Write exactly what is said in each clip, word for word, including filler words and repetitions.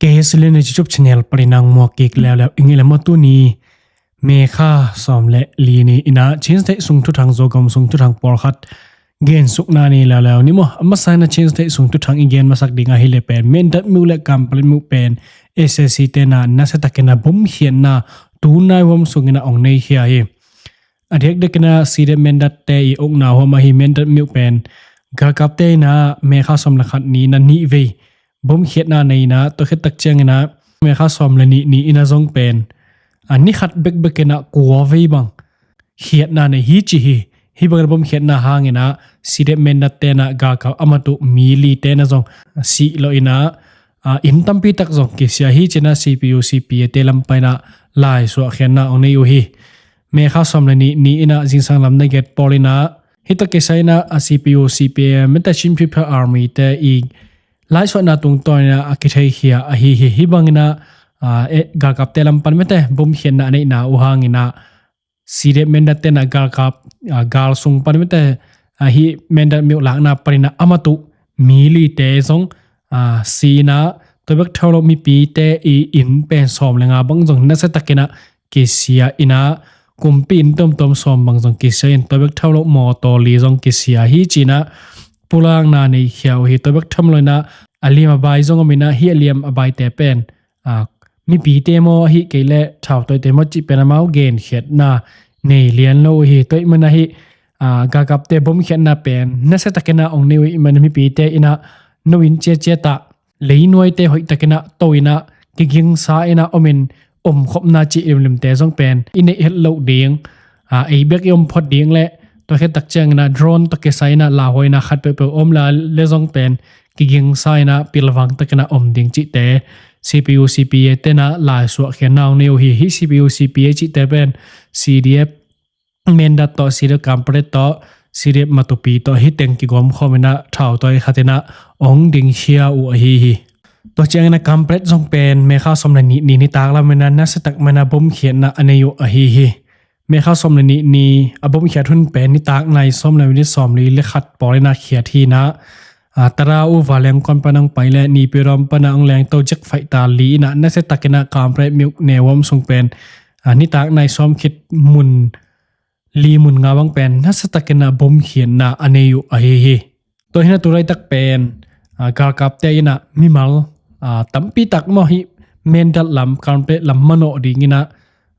Kei hi Sulian a YouTube channel panin nang muak kik leuleu ing i le maw. Tuni May kha sawm le li ni-in ah Chin State sung thuthang, Zogam sung thuthang pawlkhat gensukna nei leuleu ni maw. A masa-in ah Chin State sung thuthang i gen masak ding ahih leh pen Mindat myo le Kanpetlet myo pen S A C te'n ah nasiatakin ah bomkhiatna tunai huam sungin ah ong nei khia hi. A diakdiakin ah C D F Mindat te i ukna huam ahi Mindat myo pen galkapte in ah May kha sawm le khat ni-in ah nih vei bomkhiatna nei-in ah, tua khit tak ciangin ah May kha sawm le nih ni-in ah zong pen a ni khat bekbekin ah kua vei bang khiatna nei hi ci hi. Hih bangin ah bomkhiatna hangin ah C D F Mindat te'n ah galkap a mat uh mi li te'n ah zong sih lawhin ah, a, inn tampi tak zong kisia hi ci-in ah C P U C P A te lam panin ah laisuahkhiatna ong nei uh hi. May kha sawm le nih ni-in ah zingsang lam na giat pawlin ah hih tawh kisai-in ah a C P U C P A mete Chin People Army te i laisuahna tungtawnin ah a kitheikhia ahi hi. Hih bangin ah, a, e, galkapte lam pan mete bomkhiatna a neihna uh hangin ah C D F Mindat te'n ah galkap, a, gal sung pan mete, a, hih Mindat myo lakna panin ah a mat uh mi li te zong, a, si-in ah, tua bek thamlo mipite i inn pen sawm le nga bang zong nasiatakin ah kisia-in ah, kumpi inn tuamtuam sawm bang zong kisia-in, tua bek thamlo mawtaw li zong kisia hi ci-in ah pulakna nei khia uh hi. Tua bek thamlo-in ah a liam a bai zong om-in ah, hih a liam a baite pen, a, mipite maw, ahih kei leh thautawite maw cih pen amau genkhiatna nei lian lo uh hi. Tua ahih manin ah hih, a, galkapte bomkhiatna pen nasiatakin ah ong nei uh ahih manin ah mipite in ah no inn ciatciat ah leinuaite hoihtakin ah to-in ah kigingsa-in ah om-in omkhopna cih limlimte zong pen i neih het loh ding, a, ei bek i om phot ding le tua khit tak ciangin ah drone tawh kisai-in ah lauhuaina khat peuhpeuh om lai leh zong pen kigingsa-in ah pilvang takin ah om ding cihte C P U C P A te'n ah laisuahkhiatna ong nei uh hi. Hih C P U C P A cihte pen C D F Mindat tawh, C D F Kanpetlet tawh, C D F Matupi tawh hih teng kigawmkhawm-in ah thautawi khatin ah ong dingkhia uh ahi hi. Tua ciangin ah Kanpetlet zong pen May kha sawm le nih ni nitak lamin ah nasiatak manin ah bomkhiatna a nei uh ahi hi. May kha sawm le nih ni a bomkhiat hun pen nitak nai sawm le minit sawmli le khat pawlin ah khiat hi-in ah, a, Tada uh vanleng kuan pan ong pai leh Naypyidaw pan ah ong lengto jet fighter li in ah nasiatakin ah Kanpetlet myo neuhuam sung pen, a, nitak nai sawm khit mun li mun nga bang pen nasiatakin ah bomkhiatna a nei uh ahi hi. Tua hi-in ah tu laitak pen, a, galkapte in ah mimal, a, tampi tak maw hih Mindat lam, Kanpetlet lam manawh dingin ah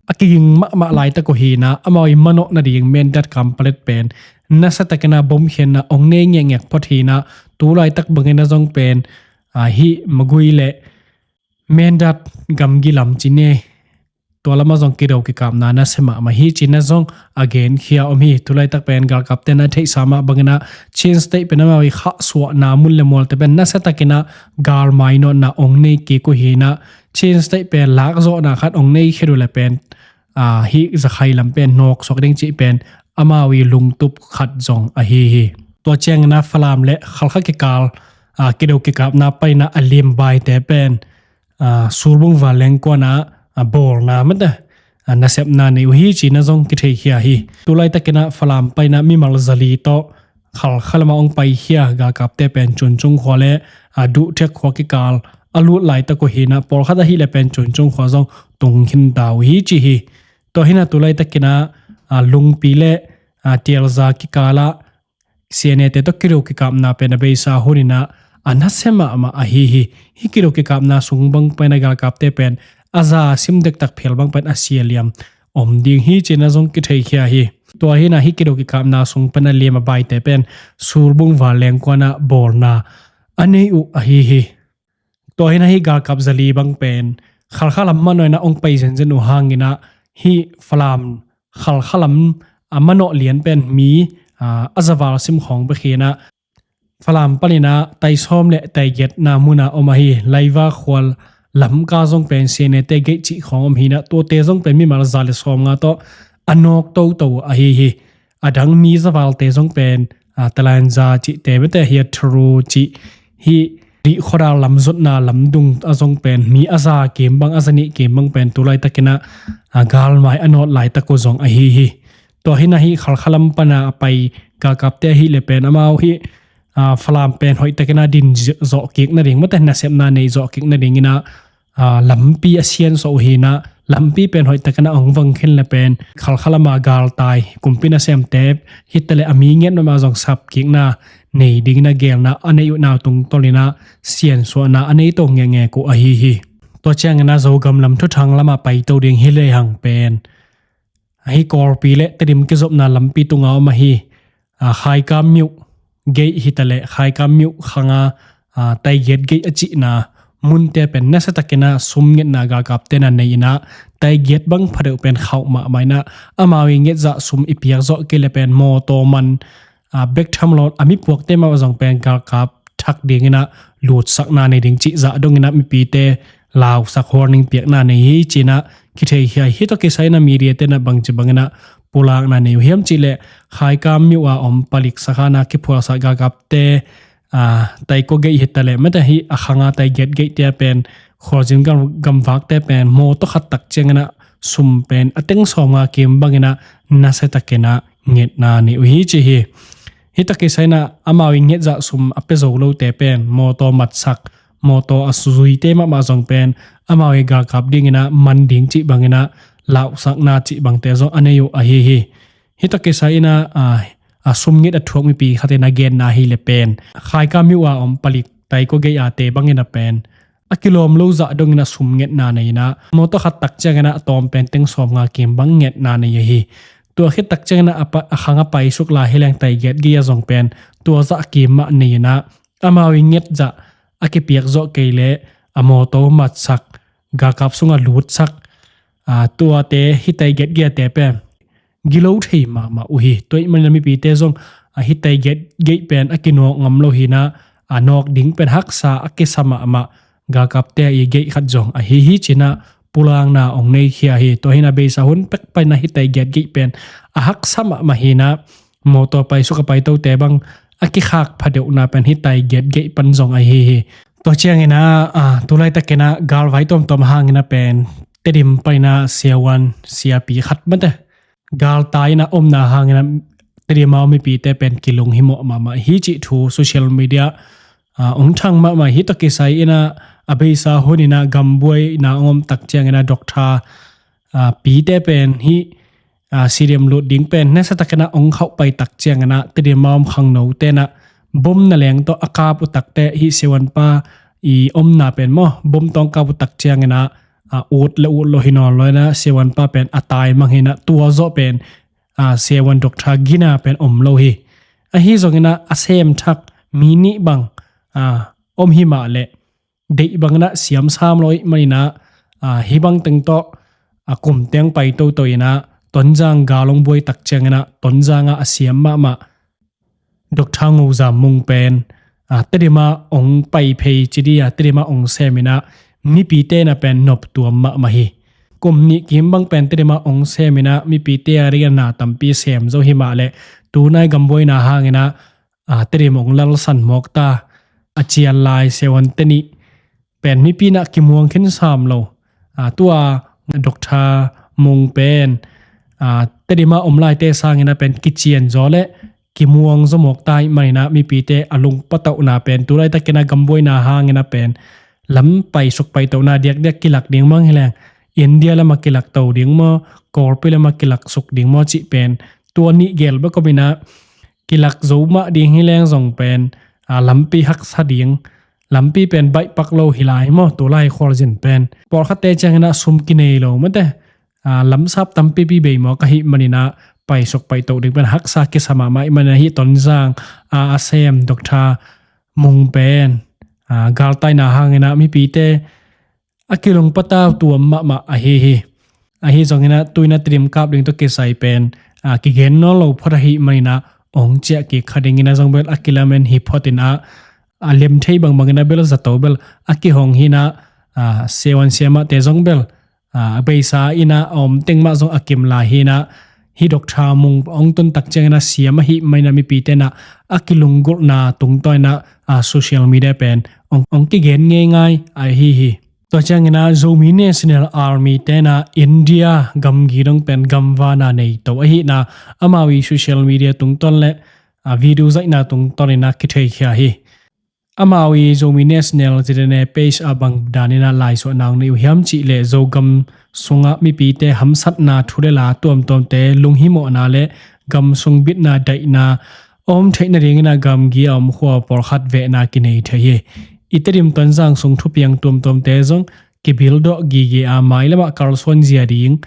a kiging mahmah laitak uh hi-in ah, amau i manawh nading Mindat Kanpetlet pen nasiatakin ah bomkhiatna ong nei ngekngek phot hi-in ah, tu laitak bangin ah zong pen, a, hih Magway le Mindat gamgi lam ci ni, tua lamah zong kido kikapna nasia mahmah hi ci-in ah zong a genkhia om hi. Tu laitak pen galkapte'n a theihsa mah bangin ah Chin State pen amau i khahsuahna mun le mualte pen nasiatakin ah galmai nawtna ong nei kik uh hi-in ah, Chin State pen lakzawhna khat ong nei khit uh leh pen, a, hih zakhai lam pen nawksuak ding cih pen amau i lungtup khat zong ahi hi. Tua ciangin ah Falam le Khalkha kikal, a, kido kikapna panin ah a liam baite pen, a, Surbung vanleng kuan ah, a, bawlna mate, a, nasepna nei uh hi ci-in ah zong kitheikhia hi. Tu laitakin ah Falam panin ah mimal zali tawh Khalkha lamah ong paikhia galkapte pen Cuncung khua le, a, Duhthiak khua kikal a lut laitak uh hi-in ah, pawlkhat ahih leh pen Cuncung khua zong tung khinta uh hi ci hi. Tua hi-in ah tu laitakin ah, a, Lungpi le, a, Tialza kikal ah C N A te tawh kido kikapna pen a beisa hun in ah a nasia mahmah ahi hi. Hih kido kikapna sung bang pen ah galkapte pen a za sim dektak phel bang pen a sia liam om ding hi ci-in ah zong kitheikhia hi. Tua hi-in ah hih kido kikapna sung pen a liam a baite pen Surbung vanleng kuan ah bawlna a nei uh ahi hi. Tua hi-in ah hih galkap zali bang pen Khalkha lam manawhin ah ong pai zenzen uh hangin ah hih Falam Khalkha lam a manawh lian pen mi, a, a za val sim khawng bek hi-in ah Falam panin ah tai sawm le tai giatna mun ah om ahi Laiva khua lam ka zong pen C N A te gate cih khawng om hi-in ah, tuate zong pen mimal za le sawmnga tawh a nawk toto ahi hi. A dang mi za valte zong pen, a, Talanza cihte mate, hih Thuru cih, hih Rihkhuadal lam zotna lam dung ah zong pen mi a za kim bang, a za nih kim bang pen tu laitakin ah, a, galmai a nawt laitak uh zong ahi hi. Tua hi-in ah hih Khalkha lam pan ah a pai galkapte ahih leh pen amau hih, a, Falam pen hoihtakin ah din zawh kik nading mate, nasepna nei zawh kik nadingin ah lampi a siansuah uh hi in ah, lampi pen hoihtakin ah hong vang khin le pen khalkhalama galtai kumpi nasemte hi ta le a mi ngiat mahmah zong sapkikna nei dingin ah gelna a nei uh nau tungtolin ah siansuahna a nei to ngekngek uh ahi hi. Tua ciangin ah Zogam lam thuthang lamah paito ding hi lehang pen ahi Kawlpi le Tedim kizopna lampi tunga om ahi Khaikam Myuk geih hi ta le Khaikam Myuk khanga Taigiat geih a cihna munte pen nasiatakin ah sum ngetna galkapte na nei in ah Taigiat bang phadeuh pen khauh mahmah in ah amau i ngetzah sum i piak zawh kei le pen mawtaw man bek tham lo a mi puakte mah zong pen galkap thak dingin ah lutsakna nei ding cih zah dongin ah mipite lausak warning piakna nei hi ci in ah kitheikhia hi. Tua kisai in ah media te in ah bangci bangin ah pulakna nei uh hiam cih leh Khaikam Myuk a om palik sakhan a kiphualsa galkapte Taiko geih hi ta le mate hi a khanga Taigiat geihte a pen khualzin gamvakte pen mawtaw khat tak ciangin ah sum pen a teng sawmnga kim bangin ah nasiatakin ah ngetna nei uh hi ci hi. Hi tua kisai in ah amau i ngetzah sum a pia zo lote pen mawtaw matsak mawtaw a zuite mahmah zong pen amau i galkap dingin ah man ding cih bangin ah lausakna cih bangte zong a nei uh ahi hi. Hi tua kisai in ah a sum nget a thuak mipi khatin a genna hi le pen Khaikam Myuk a om palik Taiko geih a te bangin ah pen a kilawm lo zah dongin ah sum ngetna nei in ah mawtaw khat tak ciangin ah a tawm pen teng sawmnga kim bang ngetna nei ahi. Tua khit tak ciangin ah a khang a paisuk lai hi leng Taigiat geih a zong pen tua zah kim mah nei in ah amau i ngetzah a kipiak zawh kei le a mawtaw matsak galkap sungah lutsak tuate hi Taigiat geih a te pen gilo thei mahmah uh hi. Tua ahih manin ah mipite zong ahi Taigiat geih pen a kinawk ngam lo hi in ah a nawk ding pen haksa a kisa mahmah galkapte a i geih khat zong ahi hi ci in ah pulakna hong neikhia hi. Tua hi in ah beisa hun pek panin ah hi Taigiat geih pen a haksa mahmah hi in ah mawtaw paisuk a paitote bang a kikhak phadeuhna pen hi Taigiat geih pan zong ahi hi. Tua ciangin ah tulaitakin ah galvai tuamtuam hangin ah pen Tedim panin ah siavuan siapi khat mate galtai in ah omna hangin ah Tedim a om mipite pen kilung himawh mahmah hi cih thu social media hong thang mahmah hi. Tua kisai in ah a beisa hun in ah gambuaina hong om tak ciangin ah doctor pite pen hi stadium lut ding pen nasiatakin ah hong khauh pai tak ciangin ah Tedim a om khangnote in ah bom na leng tawh a kap uh tak teh hi siavuanpa i omna pen maw bom tawh hong kap uh tak ciangin ah ut le ut lo hi nawn lo in ah siavuanpa pen a tai mang hi in ah tua zawh pen siavuan doctor gina pen om lo hi. Ahi zongin ah a sem thak mi nih bang om hi mah leh deih bangin ah siam sam lo ahih manin ah hih bang teng tawh a kum teng pai toto in ah Tonzang gal hong buai tak ciangin ah Tonzang ah a siam mahmah doctor Ngo Zam Mung pen Tedim ah hong pai phei ci ding a Tedim ah hong sem in ah mipite in ah pen noptuam mahmah hi. Kum nih kim bang pen Tedim ah hong sem in ah mipite a dingin ah na tampi sem zo hi mah leh tunai gambuaina hangin ah Tedim hong lalsan mawk ta a cian lai siavuante nih pen mipi in ah kimuang khin sam lo. Tua doctor Mung pen Tedim ah om laite sangin ah pen kician zaw le kimuang zaw mawk ta ahih manin ah mipite a lungpatauhna pen tulaitakin ah gambuaina hangin ah pen lam paisuk paitohna diakdiak kilak ding maw hi leng India lam ah kilak to ding maw Kawlpi lam ah kilak suk ding maw cih pen tua nih gel bek om in ah kilak zo mah ding hi leng zong pen lampi haksa ding lampi pen baihpak lo hi lai maw tulai khualzin pen pawlkhatte ciangin ah sum kinei lo mate lamsap tampipi bei mawk ahih manin ah paisuk paitoh ding pen haksa kisa mahmah ahih manin ah hih Tonzang a a sem doctor Mung pen galtaina hangin ah mipite a kilungpatau tuam mahmah ahi hi. Ahi zongin ah tu in ah Tedim kap ding tawh kisai pen kigen nawn lo phot ahih manin ah hong ciah kik kha dingin ah zong bel a kilamen hi phot in ah a lem thei bangbangin ah bel zato bel a kihong hi in ah siavuan siamahte zong bel a beisa in ah a om teng mah zong a kim lai hi in ah hih doctor Mung hong tun tak ciangin ah siam ahih manin ah mipite in ah a kilunggulhna tungtawn in ah social media pen hong kigen ngeingai ahi hi. Tua ciangin ah Zomi National Army te in ah India gamgi dong pen gamvana nei to ahihna amau i social media tungtawn le video zaihna tungtawn in ah kitheikhia hi. Amau i Zomi National Z N A page ah bang danin ah laisuahna hong nei uh hiam cih leh Zogam sungah mipite hamsatna thu le la tuamtuamte lunghimawhna le gam sung bitna daihna a om theih nadingin ah gamgi a om khua pawlkhat vehna kinei thei hi. I Tedim Tonzang sung thupiang tuamtuamte zong kibildawh gige a mailamah kalsuan zia ding,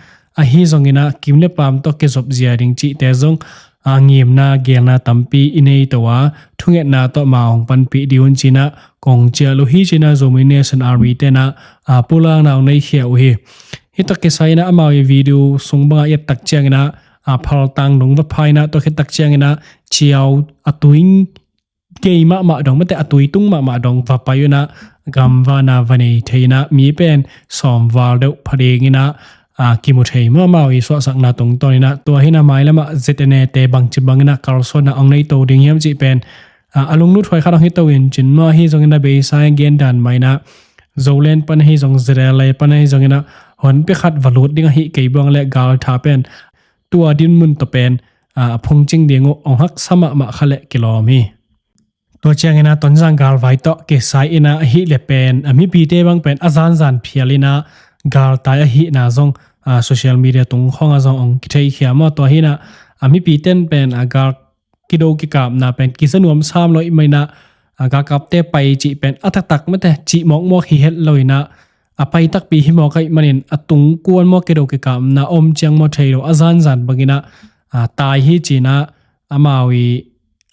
ahi zongin ah kim le paam tawh kizop zia ding cihte zong a ngimna geelna tampi i nei to a, thungetna tawh amau hong panpih dih un ci-in ah kong cial uh hi ci-in ah Zomi Nation Army te'n ah a pulakna hong neikhia uh hi. Hih tawh kisai in ah amau i video sung bangah i et tak ciangin ah a phaltang dong va pha in ah, tua khit tak ciangin ah ciau a tui gei mahmah dong, mate a tui tung mahmah dong va pai un ah gamvana va nei thei in ah mi pen sawm val deuh pha dingin ah a kimu thei maw, amau i suahsakna tungtawnin ah. Tua hi in ah mailamah Z N A te bangci bangin ah kalsuanna hong nei to ding hiam cih pen a, a lunglut huai khat hong hi to in cin maw, ahi zongin ah beisa i gen dan mah in ah Zoland pan ahi zong, Z L A pan ahi zongin ah honpi khat va lut ding ahi kei buang le galtha pen tua dinmun tawh pen a, a phungcing ding uh hong haksa mahmah kha le kilawm hi. Tua ciangin ah Tonzang galvai tawh kisai in ah ahih leh pen a mipite bang pen a zanzan phial in ah galtai ahihna zong a, social media tung khawngah zong hong kitheikhia maw. Tua hi in ah a mipite'n pen a gal kido kikapna pen kiza nuam sam lo ahih manin ah a galkapte pai cih pen a taktak mate cih mawkmawk hi het lo in ah a pai takpi hi mawk ahih manin a tungkuan maw kido kikapna om ciang maw thei lo a zanzan bangin ah a, tai hi ci-in ah amau i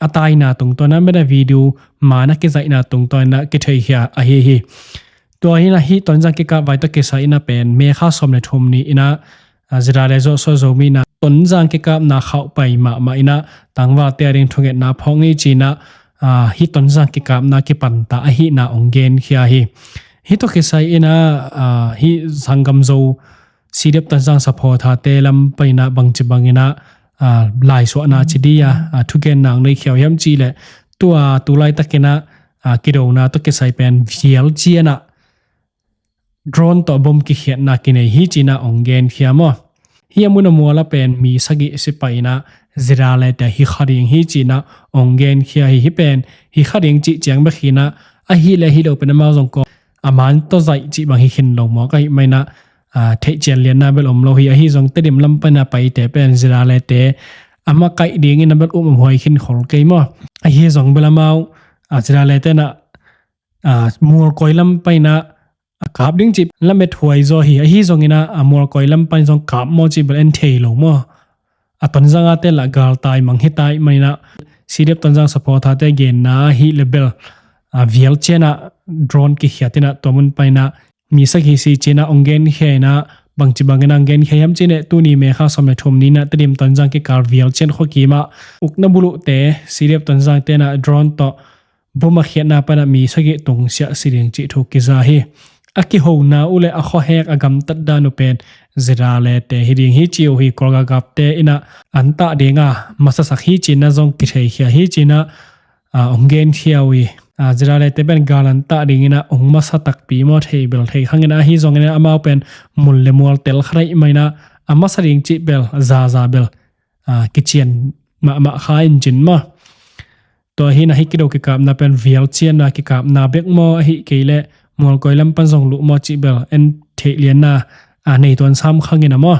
a taina tungtawn ah mate video man a kizaihna tungtawn ah kitheikhia ahi hi. Tua hi in ah hih Tonzang kikapvai tawh kisai in ah pen May kha sawm le thum ni in ah a, ZRA le Zo So Zomi in ah Tonzang kikapna khauhpai mahmah in ah tangvalte a ding thungetna phawk ni ci-in ah a, hih Tonzang kikapna kipanta ahihna hong genkhia hi. Hih tawh kisai in ah a, hih Sanggam Zo CDF Tonzang supporter-te lam panin ah bangci bangin ah a, laisuahna ci dih a, a, thugenna hong neikhia uh hiam cih leh tua tu laitakin ah a, kidona tawh kisai pen Vial Cian ah drone tawh bom kikhiatna kinei hi ci-in ah hong genkhia maw. Hih a mun a mual ah pen mi sagih si pai in ah ZRA-te hi kha ding hi ci-in ah hong genkhia hi. Hih pen hi kha ding cih ciang bek hi in ah ahih leh hi lo pen amau zong kawm a man tawh zaih cih bang hi khin lo mawk ahih manin ah a, theihcian lianna bel om lo hi. Ahi zong Tedim lam panin ah paite pen ZRA-te a makaih dingin a bel um a huai khin khol kei maw. Ahi zong bel amau a, ZRA-te'n ah a, Mualkoi lam panin ah a kap ding cih lamet huai zaw hi. Ahi zongin ah a, Mualkoi lam panin zong kap maw cih bel en thei lo maw. A, Tonzang a te lah galtai mang hi ta ahih manin ah CDF Tonzang supporter-te genna ahih leh bel a, Vial Cian ah drone kikhiat in ah tua mun panin ah mi sagih si ci-in ah hong genkhia in ah bangci bangin ah hong genkhia hiam cih leh tuni May kha sawm le thum ni in ah Tedim Tonzang kikal Vial Cian khuakim ah ukna buluhte CDF Tonzang-te'n ah drone tawh bom a khiatna pan ah mi sagih tungsiah si ding cih thu kiza hi. A kihona uh leh a khuahek a gamtat dan uh pen ZRA-te hi ding hi ci uh hi. Kawlgagapte in ah an tah ding a masasak hi ci-in ah zong kitheikhia hi ci-in ah a, hong genkhia uh hi. A, ZRA-te pen gal an tah dingin ah hong masa takpi maw thei bel thei kha ing in ah, ahi zongin ah amau pen mun le mual tel khat ahih manin ah a masa ding cih bel zaza bel a, kician mahmah kha in cin maw. Tua hi in ah hih kido kikapna pen Vial Cian ah kikapna bek maw, ahih kei leh Mualkoi lam pan zong luh maw cih bel en theih lianna a, nei tuan sam kha ing in ah maw.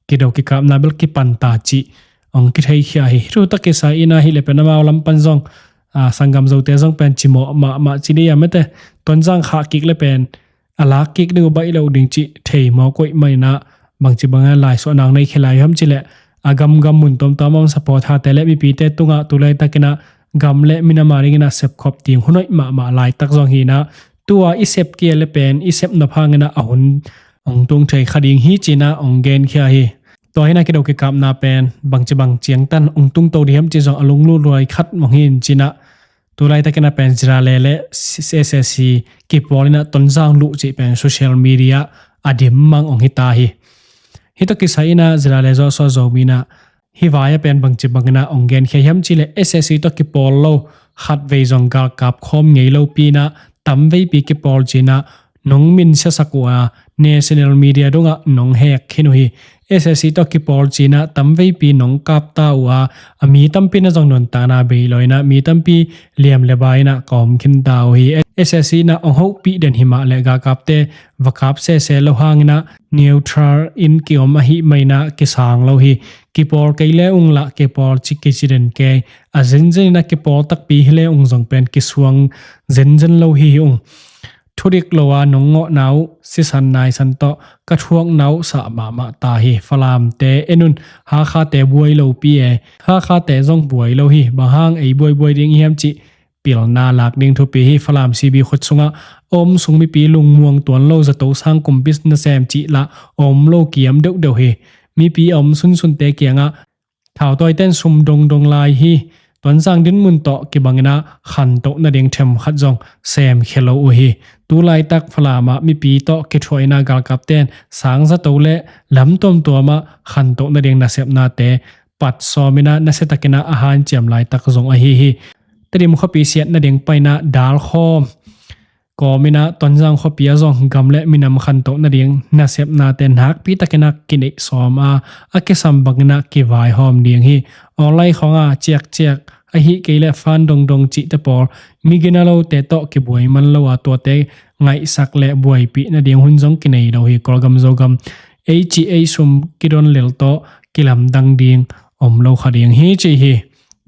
Kido kikapna bel kipanta cih hong kitheikhia hi. Hih thu tawh kisai in ah ahih leh pen amau lam pan zong a, Sanggam Zote zong pen cimawh mahmah ci dih a, mate Tonzang khah kik leh pen a lak kik ding uh baih loh ding cih thei mawk uh ahih manin ah bangci bangin ah laisuahna hong neikhia lai uh hiam cih leh a, gamgam mun tuamtuam ah supporter-te leh mipite tungah tu laitakin ah gam leh minam a dingin ah sepkhop ding hun hoih mahmah laitak zong hi in ah, tua i sep kei leh pen i sep nop hangin ah a hun hong tung thei kha ding hi ci-in ah hong genkhia hi. Tua hi in ah kido kikapna pen bangci bang ciangtan hong tungto ding hiam cih zong a lunglut huai khat mong hi in cin ah, tu laitakin ah pen ZRA le SAC kipawl in ah Tonzang luh cih pen social media a dim mang hong hi ta hi. Hih tawh kisai in ah ZRA le Zo So Zomi in ah hih vai ah pen bangci bangin ah hong genkhia hiam cih leh SAC tawh kipawl lo, khatvei zong galkap khawm ngei lopi in ah tamveipi kipawl ci-in ah nong min siasak uh a, national media dongah nong hek khin uh hi. SAC tawh kipawl cinah tamveipi nong kapta uh a, a mi tampi na zong nuntakna bei lo inah mi tampi liam le bai inah ka om khinta uh hi. SAC inah ong hopih den himah le galkapte va kap sese lo hanginah neutral in kiom ahi mainah kisang lo hi. Kipawl kei le ung lah kipawl ci kici den kei. A zenzen inah kipawl takpi hi le ung zong pen kisuang zenzen lo hi hi ung. Thudik lo a nong ngawhna uh sisan naisan tawh ka thuakna uh sah mahmah ta hi. Falamte en un, Hakhate buai lopi e. Hakhate zong buai lo hi. Bang hang ei buaibuai ding hiam cih pilna lak ding thupi hi. Falam CB khut sungah a om sung mipi lungmuang tuan lo zato sang kumpis nasem cih lah a om lo kiam deuhdeuh hi. Mipi a om sunsunte kiangah thautawiten sum dongdong lai hi. Tonzang dinmun tawh kibanginah khantoh nading themkhat zong semkhia lo uh hi. Tulaitak Falamah mipi tawh kithuahinah galkapten sang zato le lam tuamtuamah khantoh nading nasepnate pat sawminah nasiatakinah a hanciam laitak zong ahi hi. Tedim khuapi siat nading painah dalkhawm kawminah Tonzang khuapi a zong gam le minam khantoh nading nasepnate nakpitakinah kineih sawm a, a kisam banginah kivaihawm ding hi. Online khawngah ciakciak ahi kei le fan dongdong cihte pawl migina lote tawh kibuai man lo a, tuate ngaihsak le buaipih nading hun zong kinei lo hi. Kawlgam Zogam ei cih ei sum kidon lel tawh kilamdang ding om lo kha ding hi ci hi.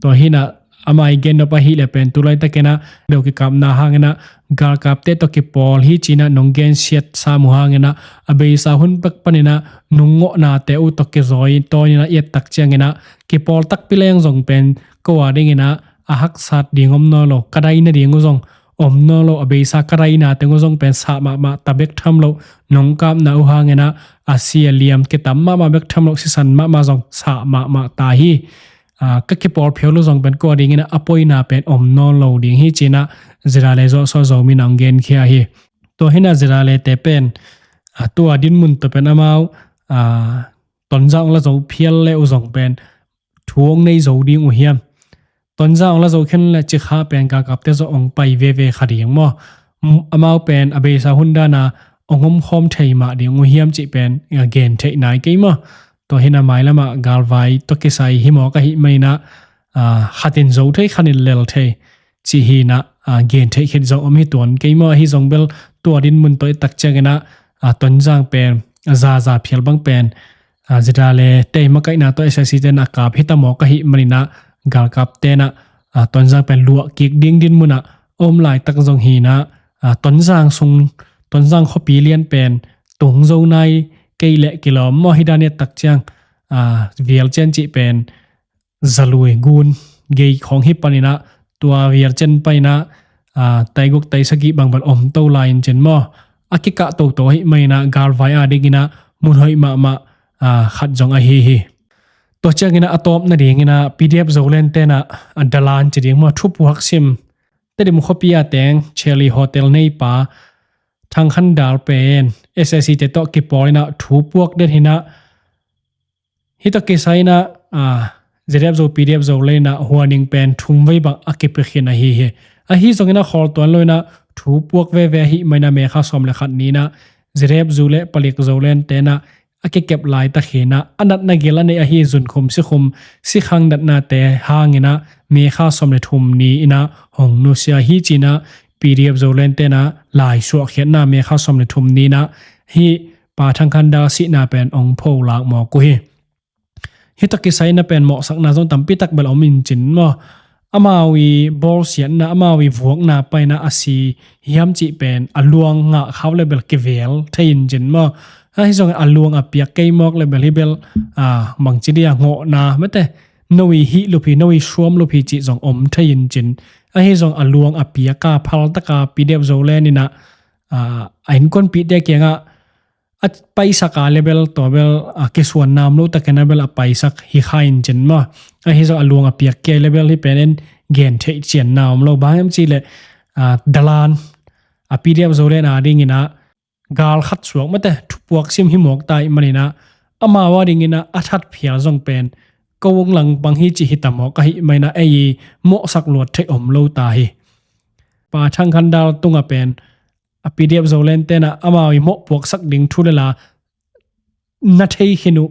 Tua hinah amah i gen nop ahih le pen tulaitakinah deuh kikapna hanginah galkapte tawh kipawl hi cinah nong gensiat sam uh hanginah a beisa hun pek paninah nung ngawhnate uh tawh kizawi tawninah i ettak cianginah kipawl takpi leng zong pen ko a dinginah a haksat ding om nawn lo, ka dai nading uh zong om nawn lo, a beisa ka daina teng uh zong pen sah mahmah ta bek tham loh, nong kapna uh hanginah a si a liam kitam mahmah bek tham loh, sisan mahmah zong sah mahmah ta hi. Ka kipawl phial uh zong pen ko a dinginah a poina pen om nawn lo ding hi cinah ZRA le zawhsawh Zomi in hong genkhia hi. Tua hinah ZRA le te pen tua dinmun tawh pen amau Tonzang hong la zo phial le uh zong pen thu hong nei zo ding uh hiam? Tonzang hong la zo khin le cikha pen galkapte zawh hong pai veve kha ding maw? Amau pen a beisa hun dana hong omkhawm thei mah ding uh hiam cih pen gen theih nai kei maw? Tua hinah mailamah galvai tawh kisai hi mawk ahih mainah khatin zo thei, khatin lel thei cih hinah gen theih khit zong om hi tuan kei maw? Ahi zong bel tua dinmun tawh i ettak cianginah Tonzang pen zaza phial bang pen ZRA le te makaihna tawh SAC tenah a kap hita mawk ahih maninah galkap tenah Tonzang pen luah kik ding dinmunah a om laitak zong hinah Tonzang sung, Tonzang khuapi lian pen tung zo nai kei leh kilawm maw? Hi dan i ettak ciang vial cian cih pen zalui gun gei khawng hi paninah tua vial cian painah taiguk taisagih bangbal om to lai in cin maw? A kikah toto ahih mainah galvai a dinginah mun hoih mahmah khat zong ahi hi. Tua cianginah a tawp nadinginah PDF Zoland tenah a dalan ci ding maw, thupuak sim Tedim khuapi a teng Cherry Hotel neipa Thang Khan Dal pen SAC te tawh kipawlinah thupuak den hinah hih tawh kisai inah ZRA Zo, PDF Zoland inah huaning pen thumvei bang a kipia khin ahi hi. Ahi zongin a khawl tuan lo inah thupuak veve ahih mainah May kha sawm le khat ni inah ZRA Zo le Palik Zoland tenah a kikep laitak hinah a natna gil a neih ahi zunkhum sikhum sikhang natnate hanginah May kha sawm le thum ni inah hong nusia hi cinah PDF Zoland tenah laisuahkhiatna May kha sawm le thum ni inah hih Pa Thang Khan Dal sihna pen hong pholak mawk uh hi. Hih tawh kisai inah pen mawhsakna zong tampitak bel om in cin maw? Amau i bawlsiatna, amau i vuakna painah a si hiam cih pen a luang ngah khau le bel kivel thei in cin maw? Ahi zongin a luang a piak kei mawk le bel hih bel bangci dia ngawhna mate, no i hih lup hi, no i suam lup hi cih zong om thei in cin. Ahi zong a luang a piak a phaltaka PDF Zoland inah a innkuanpihte kiangah a paisak a le bel tua bel a kisuan nam lo takin a bel a paisak hi kha in cin maw? Ahi zong a luang a piak kei le bel hih pen en gen theih cianna om lo. Bang hiam cih leh dalan a PDF Zoland a dinginah gal khat suak mate thupuak sim hi mawk ta ahih maninah amau a dinginah a that phial zong pen ko hong langpang hi cih hita mawk ahih mainah ei i mawhsak luat theih om lo ta hi. Pa Thang Khan Dal tungah pen a P D F Zoland tenah amau i mawhpuaksak ding thu le la na thei khin uh,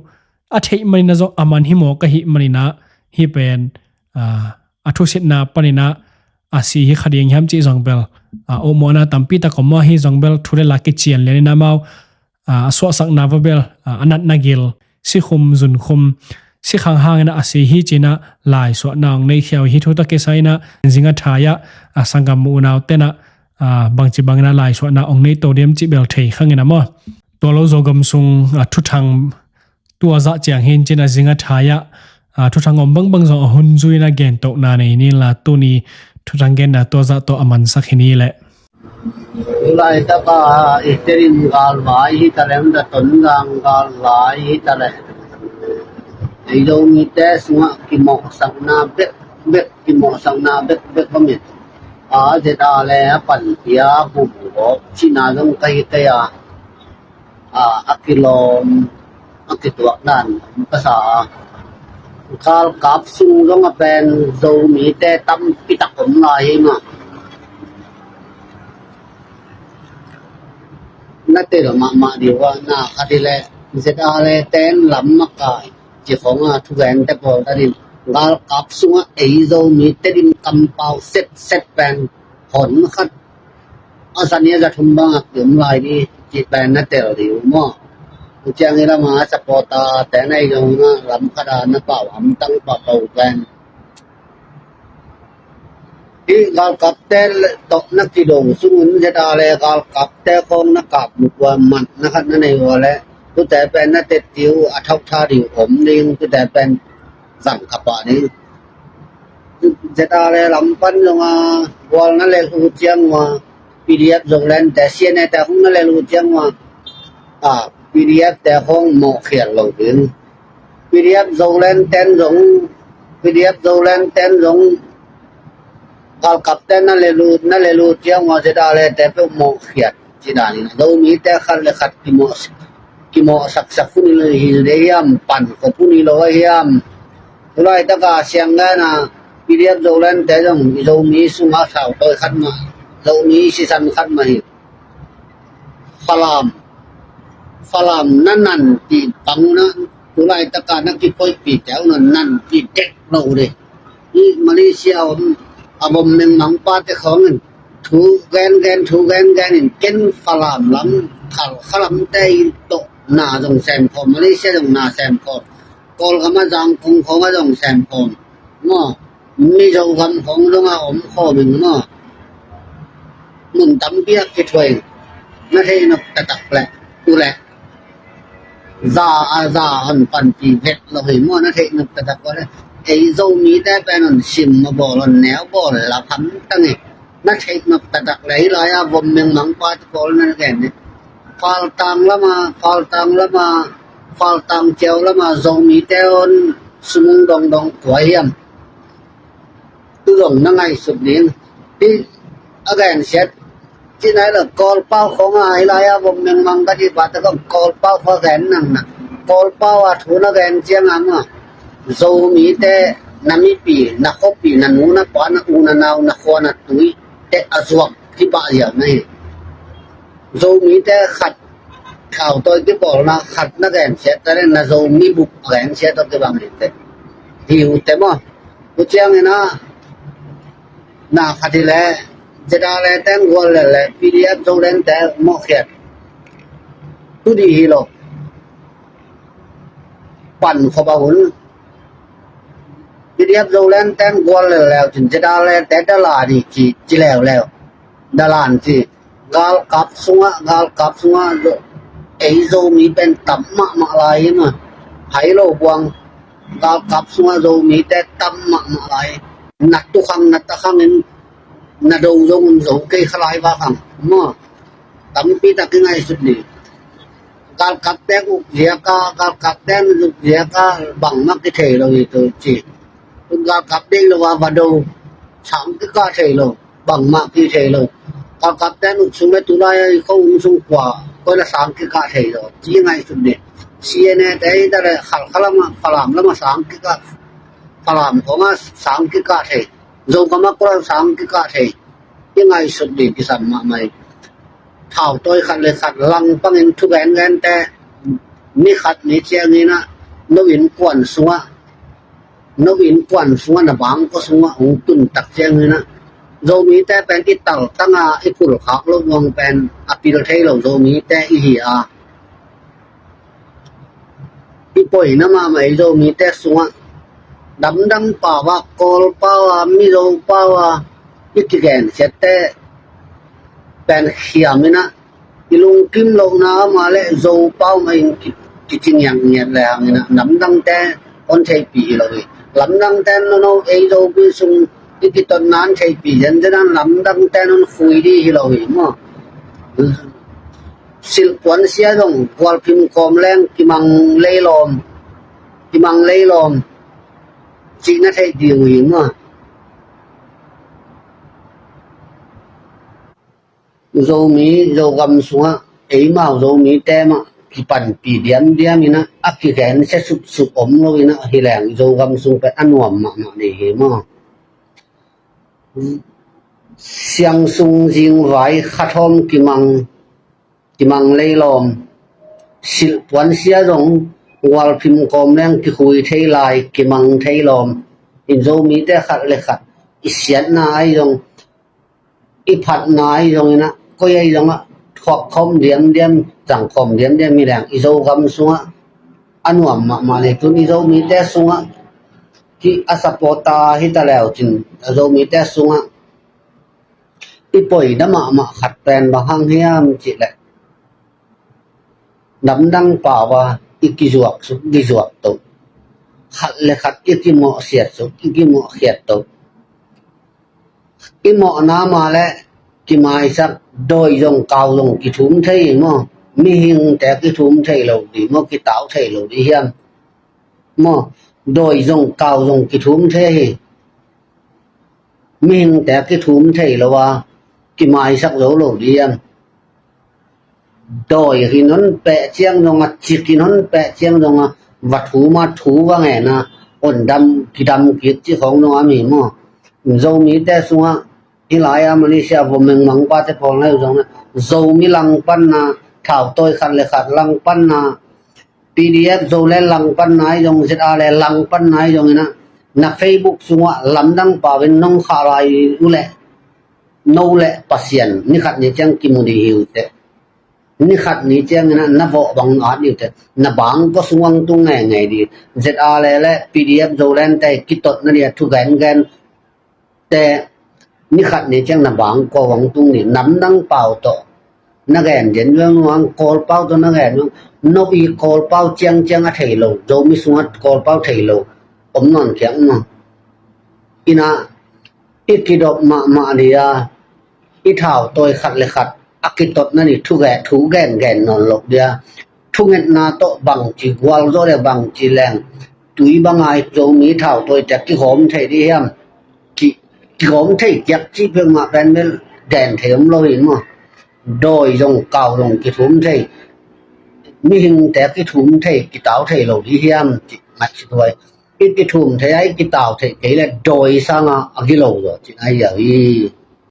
a theih maninah zong a man hi maw ka hih maninah hih pen, ah, a thusitna paninah a si hi kha ding hiam cih zong bel, ah, ohmawhna tampi tak om maw, hih zong bel thu le la kician lianin amau, ah, a suahsakna va bel, ah, a natna gil, sikhum, zunkhum, sikhang hanginah a si hi cinah laisuahna hong nei khia uh hi. Thu tawh kisai inah zinga thai-ah, ah, sanggam unau tenah, ah, bangci banginah laisuahna hong nei to diam cih bel thei khanginah maw. Tua lo Zogam sung, ah, thuthang tua zah ciang hin cinah zinga thai-ah, ah, thuthang om bangbang zong a hun zuinah gentohna nei ni la, tuni thuthang genna tua zah tawh a mansak hi ni leh. Tulaitakah i Tedim galvai hi taleh, Tonzang galvai hi taleh, ei Zomite sungah kimawhsakna bekbek, kimawhsakna bekbek om in. A ZRA le a panpia humgawp cihna zong ka hi kei a, a, a kilawm, a kituak dan ka sa a. Galkap sung zong a pen Zomite tampi tak om lai hi mah. Na tel mahmah dih uh a, na khat hi leh ZRA le ten lam makai ci khong a thugente pawl tanin galkap sungah ei Zomi Tedim kampau setset pen hon khat a zani a za thum bangah kiom lai dih cih pen na tel dih uh maw. Tua ciang i lama supporter te na hi zongin ah lam khat a na pau hamtang pah pau pen hih galkapte tawh na kido sungin ZRA le galkapte khawng na kap lut uh a, matna khat na nei uh a leh tute pen na teci uh a, thauhtha ding om ding, tute pen zang ka pah ding. ZRA le lam pan zong a gual na lel uh ciang uh a, PDF Zoland te, CNA te khawng na lel uh ciang uh a, a, PDF te khawng mawhkhiat lo ding. PDF Zoland ten zong, PDF Zoland ten zong galkapte na lel uh, na lel uh ciang uh a ZRA le te peuh mawhkhiat ci danin Zomite khat le khat kimawh, kimawhsaksak hun hi lo hi dei hiam, pankhop hun hi lo a hiam. Tulaitakah sianggan a PDF Zoland te zong i Zomi sungah thautawi khat mah, Zomi sisan khat mah hi. Falam, Falam na nanpih bang uh na, tulaitakah na kikoihpih te uh na nanpih dek lo uh dih. Hih Malaysia om a vom mengmangpate khawng in thu gengen, thu gengen in ken Falam lam, Khalkha lamte in tawh na zong sem khawm, Malaysia zong na sem khawm, Kawlgam a Zangkong khawng a zong sem khawm maw. Mizo gam khawng zong a om khawm in maw. Mun tampi ah kithuah in, na theih nop taktak leh, tu leh za a za hon panpih vet lo hi maw, na theih nop taktak leh. Ei Zomite pen hon sim a bawl, hon neu bawl lap hamtang hi. Na theih nop taktak leh hih lai-a vom mengmangpate pawl na gen hi. Faltang lama, Faltang lama, Faltang ciau lama Zomite hon sumung dongdong kua hiam? Tu zong na ngaihsut ding. Hih a gensiat cih nai lo, Kawlpau khawng a hih lai-a vom mengmang ka cih pah teh khawng Kawlpau khawng a gen nang na. Kawlpau a thu na gen ciang a maw, Zomite na mipi, na khuapi, na nu na pa, na u na nau, na khua na tui te a zuak kipah ziau na hi. Zomite khat thautawi kipawlna khat na gensiat ta leh na Zomi bup a gensiat tawh kibang hi teh. Hi uh teh maw. Tua ciangin ah na khat hi leh ZRA le teng gual lel leh PDF Zoland te mawhkhiat tu dih hi lo. Pankhop a hun PDF Zoland teng gual lel leu cin ZRA le te dalan hi ci, ci leuleu. Dalan ci. Galkap sungah, galkap sungah Zo-, ei Zomi pen tam mahmah lai hi maw. Hai lo buang. Galkap sungah Zomite tam mahmah lai. Na tukhang, na takhang in na do zong un zo kei kha lai va khang maw. Tampi tak i ngaihsut ni. Galkapte uk ziaka, galkapte uk ziaka bangmah kithei lo hi tu ci. Galkap deih lo a va do, sang kikah thei lo, bangmah kithei lo. Galkapte uk sung le tulai a i kho um sung kua, koi la sang kikah thei lo ci ngaihsut ni. CNA te hi ta le Khalkha lama, Falam lama sang kikah, Falam khawng a sang kikah thei, Zogam a kua sang kikah thei. I ngaihsut ding kisam mahmah hi. thau tawi khat le khat langpangin thugen gente, ni khat ni ciangin ah no innkuan sungah, no innkuan sungah, na bangkua sungah hong tun tak ciangin ah, Zomite pen i taltang a, i phulkhak loh nuang pen a pil thei lo Zomite i hi a, i poina mahmah i Zomite sungah, damdang pau a, Kawl pau a, Mizo pau a i kigenkhiatte pen khiam in ah, i lungkim lohna amah le Zo pau mah in ki, kici ngiatngiat le hang in ah, lamdangte hon theihpih hi lo hi. Lamdangte nono ei Zomi sung i kitotna an theihpih zenzen an lamdangte non khui dih hi lo hi maw. Silhpuan sia zong gualphim kawm leng kimang leilawm, kimang leilawm cihna theih dih uh hi maw. Zomi, Zogam sungah eimau Zomite mah kipanpih diamdiam in ah, a kigensia supsup om lo in ah, hi leng Zogam sung pen a nuam mahmah nei hi maw. Siang sung zingvai khathawm kimang, kimang leilawm, silhpuan sia zong gualphim kawm leng kikhui thei lai, kimang thei lawm. In Zomite khat le khat i siatna ahi zong, i phatna ahi zongin ah, koi ahi zongah thuak khawm diamdiam, zang khawm diamdiam hi leng i Zogam sungah a nuam mahmah nei. Tun i Zomite sungah ki a supporter hi ta leu cin, a Zomite sungah i poina mahmah khat pen bang hang hiam cih leh, damdang pau a i kizuak suk, kizuak to, khat le khat i kimawhsiat suk, i kimawhkhiat to, i mawhna mah le kimaisak, dawi zong kau zong kithum thei hi maw. Mihingte kithum thei lo dih maw, kitau thei lo dih hiam maw. Dawi zong kau zong kithum thei hi. Mihingte kithum thei lo a, kimaisak zo lo dih hiam. Dawi in hon peh ciang zong a, cik in hon peh ciang zong a, va thum a, thu va ngen a, hon dam, kidam kik cih khawng zong a mi maw. Zomite sungah, hih lai-a Malaysia vomeng mangpate pawl na uh zong a, Zomi langpanna, thautawi khat le khat langpanna, P D F Zoland langpanna ahi zong, Z R A langpanna ahi zongin ah, na Facebook sungah lamdang pau in nong khah lai uh leh, no le Pasian ni khat ni ciang kimu dih hi uh teh. Ni khat ni ciangin ah na vawh bang at dih uh teh. Na bangkua sung hong tung ngeingei dih. Z R A le P D F Zoland te kitotna dih a thu gengen te, ni khat ni ciang na bangkua hong tung dih. Namdang pau tawh na gen zen nuang, Kawl pau tawh na gen nuang. No i Kawl pau ciangciang a thei lo, Zomi sungah Kawl pau thei lo om nawn khiang maw. Ina i kidop mahmah dih a, i thautawi khat le khat a kitotna dih thu gen, thu gengen nawn loh dih a, thungetna tawh bangci gualzawh le bangci leng, tui banga i Zomi thautawite kihawm thei dih hiam. Ki, kihawm thei kiak cih peuhmah pen bel gen thei om lo hi maw. Dawi zong kau zong kithum thei, mihingte kithum thei, kitau thei lo dih hiam cih ngaihsut huai. I kithum thei a, i kitau thei kei le dawi sanga a gilo zaw cih nai hiau hi.